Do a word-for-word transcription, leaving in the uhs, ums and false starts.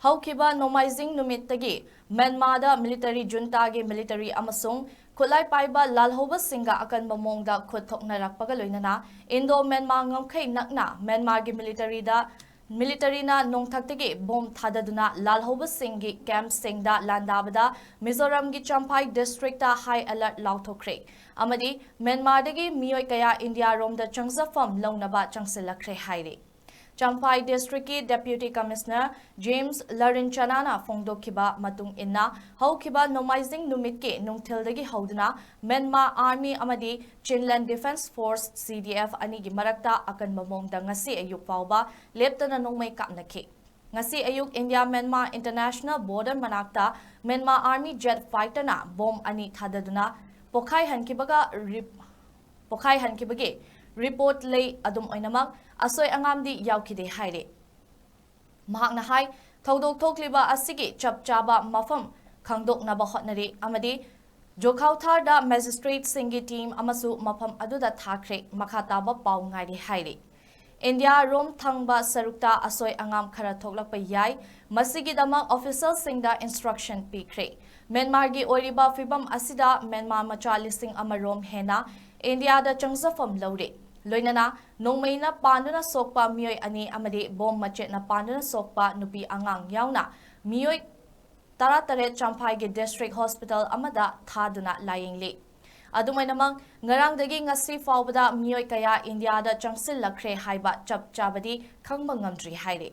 ꯍꯧꯈꯤꯕ ꯅꯣꯡꯃꯥꯏꯖꯤꯡ ꯅꯨꯃꯤꯠꯇꯒꯤ ꯃ꯭ꯌꯥꯟꯃꯥꯔꯗ ꯃꯤꯂꯤꯇꯔꯤ ꯖꯨꯟꯇꯥꯒꯤ ꯃꯤꯂꯤꯇꯔꯤ ꯑꯃꯁꯨꯡ ꯈꯨꯠꯂꯥꯏ ꯄꯥꯏꯕ ꯂꯥꯜꯍꯧꯕꯁꯤꯡꯒ ꯑꯀꯟꯕ ꯃꯑꯣꯡꯗ ꯈꯨꯠ ꯊꯣꯛꯅꯔꯛꯄꯒ ꯂꯣꯏꯅꯅ ꯏꯟꯗꯣ ꯃ꯭ꯌꯥꯟꯃꯥꯔ ꯉꯝꯈꯩ ꯅꯛꯅ ꯃ꯭ꯌꯥꯟꯃꯥꯔꯒꯤ ꯃꯤꯂꯤꯇꯔꯤꯗ, ꯃꯤꯂꯤꯇꯔꯤꯅ ꯅꯣꯡꯊꯛꯇꯒꯤ ꯕꯣꯝ ꯊꯥꯗꯗꯨꯅ ꯂꯥꯜꯍꯧꯕꯁꯤꯡꯒꯤ ꯀꯦꯝꯞꯁꯤꯡꯗ ꯂꯥꯟꯗꯥꯕꯗ ꯃꯤꯖꯣꯔꯥꯝꯒꯤ ꯆꯝꯐꯥꯏ ꯗꯤꯁꯇ꯭ꯔꯤꯛꯇ ꯍꯥꯏ ꯑꯦꯂꯔꯠ ꯂꯥꯎꯊꯣꯛꯈ꯭ꯔꯦ ꯑꯃꯗꯤ ꯃ꯭ꯌꯥꯟꯃꯥꯔꯗꯒꯤ ꯃꯤꯑꯣꯏ ꯀꯌꯥ ꯏꯟꯗꯤꯌꯥꯔꯣꯝꯗ ꯆꯪꯖꯐꯝ ꯂꯧꯅꯕ ꯆꯪꯁꯤꯜꯂꯛꯈ꯭ꯔꯦ ꯍꯥꯏꯔꯤ꯫ ꯆꯝꯐꯥꯏ ꯗꯤꯁꯇ꯭ꯔꯤꯛꯀꯤ ꯗꯦꯄ꯭ꯌꯨꯇꯤ ꯀꯃꯤꯁꯅꯔ ꯖꯦꯝꯁ ꯂꯔꯤꯟꯆꯅꯥꯅ ꯐꯣꯡꯗꯣꯛꯈꯤꯕ ꯃꯇꯨꯡ ꯏꯟꯅ, ꯍꯧꯈꯤꯕ ꯅꯣꯡꯃꯥꯏꯖꯤꯡ ꯅꯨꯃꯤꯠꯀꯤ ꯅꯨꯡꯊꯤꯜꯗꯒꯤ ꯍꯧꯗꯨꯅ ꯃ꯭ꯌꯥꯟꯃꯥꯔ ꯑꯥꯔꯃꯤ ꯑꯃꯗꯤ ꯆꯤꯟꯂꯦꯟ ꯗꯤꯐꯦꯟꯁ ꯐꯣꯔꯁ, ꯁꯤ ꯗꯤ ꯑꯦꯐ, ꯑꯅꯤꯒꯤ ꯃꯔꯛꯇ ꯑꯀꯟꯕ ꯃꯑꯣꯡꯗ ꯉꯁꯤ ꯑꯌꯨꯛ ꯐꯥꯎꯕ ꯂꯦꯞꯇꯅ ꯅꯣꯡꯃꯩ ꯀꯥꯞꯅꯈꯤ꯫ ꯉꯁꯤ ꯑꯌꯨꯛ ꯏꯟꯗꯤꯌꯥ ꯃ꯭ꯌꯥꯟꯃꯥꯔ ꯏꯟꯇꯔꯅꯦꯁꯅꯦꯜ ꯕꯣꯔꯗꯔ ꯃꯅꯥꯛꯇ ꯃ꯭ꯌꯥꯟꯃꯥꯔ ꯑꯥꯔꯃꯤ ꯖꯦꯠ ꯐꯥꯏꯇꯔꯅ ꯕꯣꯝ ꯑꯅꯤ ꯊꯥꯗꯗꯨꯅ ꯄꯣꯈꯥꯏꯍꯟꯈꯤꯕꯒ ꯔꯤꯞ-, ꯄꯣꯈꯥꯏꯍꯟꯈꯤꯕꯒꯤ ꯔꯤꯄꯣꯔꯠ ꯂꯩ꯫ ꯑꯗꯨꯝ ꯑꯣꯏꯅꯃꯛ, ꯑꯁꯣꯏ ꯑꯉꯥꯝꯗꯤ ꯌꯥꯎꯈꯤꯗꯦ ꯍꯥꯏꯔꯤ꯫ ꯃꯍꯥꯛꯅ ꯍꯥꯏ, ꯊꯧꯗꯣꯛ ꯊꯣꯛꯂꯤꯕ ꯑꯁꯤꯒꯤ ꯆꯞ ꯆꯥꯕ ꯃꯐꯝ ꯈꯪꯗꯣꯛꯅꯕ ꯍꯣꯠꯅꯔꯤ ꯑꯃꯗꯤ ꯖꯣꯈꯥꯎꯊꯥꯔꯗ ꯃꯦꯖꯤꯁꯇ꯭ꯔꯦꯠꯁꯤꯡꯒꯤ ꯇꯤꯝ ꯑꯃꯁꯨ ꯃꯐꯝ ꯑꯗꯨꯗ ꯊꯥꯈ꯭ꯔꯦ꯫ ꯃꯈꯥ ꯇꯥꯕ ꯄꯥꯎ ꯉꯥꯏꯔꯤ ꯍꯥꯏꯔꯤ꯫ ꯏꯟꯗꯤꯌꯥ ꯔꯣꯝ ꯊꯪꯕ ꯁꯔꯨꯛꯇ ꯑꯁꯣꯏ ꯑꯉꯥꯝ ꯈꯔ ꯊꯣꯛꯂꯛꯄ ꯌꯥꯏ꯫ ꯃꯁꯤꯒꯤꯗꯃꯛ ꯑꯣꯐꯤꯁꯤꯌꯦꯜꯁꯤꯡꯗ ꯏꯟꯁꯇ꯭ꯔꯛꯁꯟ ꯄꯤꯈ꯭ꯔꯦ꯫ ꯃ꯭ꯌꯥꯟꯃꯥꯔꯒꯤ ꯑꯣꯏꯔꯤꯕ ꯐꯤꯕꯝ ꯑꯁꯤꯗ ꯃ꯭ꯌꯥꯟꯃꯥꯔ ꯃꯆꯥ ꯂꯤꯁꯤꯡ ꯑꯃ ꯔꯣꯝ ꯍꯦꯟꯅ ꯏꯟꯗꯤꯌꯥꯗ ꯆꯪꯖꯐꯝ ꯂꯧꯔꯦ꯫ ꯂꯣꯏꯅꯅ ꯅꯣꯡꯃꯩꯅ ꯄꯥꯟꯗꯨꯅ ꯁꯣꯛꯄ ꯃꯤꯑꯣꯏ ꯑꯅꯤ ꯑꯃꯗꯤ ꯕꯣꯝ ꯃꯆꯦꯠꯅ ꯄꯥꯟꯗꯨꯅ ꯁꯣꯛꯄ ꯅꯨꯄꯤ ꯑꯉꯥꯡ ꯌꯥꯎꯅ ꯃꯤꯑꯣꯏ ꯇꯔꯥꯇꯔꯦꯠ ꯆꯝꯐꯥꯏꯒꯤ ꯗꯤꯁꯇ꯭ꯔꯤꯛ ꯍꯣꯁꯄꯤꯇꯥꯜ ꯑꯃꯗ ꯊꯥꯗꯨꯅ ꯂꯥꯌꯦꯡꯂꯤ꯫ ꯑꯗꯨꯝ ꯑꯣꯏꯅꯃꯛ, ꯉꯔꯥꯡꯗꯒꯤ ꯉꯁꯤ ꯐꯥꯎꯕꯗ ꯃꯤꯑꯣꯏ ꯀꯌꯥ ꯏꯟꯗꯤꯌꯥꯗ ꯆꯪꯁꯤꯜꯂꯛꯈ꯭ꯔꯦ ꯍꯥꯏꯕ ꯆꯞ ꯆꯥꯕꯗꯤ ꯈꯪꯕ ꯉꯝꯗ꯭ꯔꯤ ꯍꯥꯏꯔꯤ꯫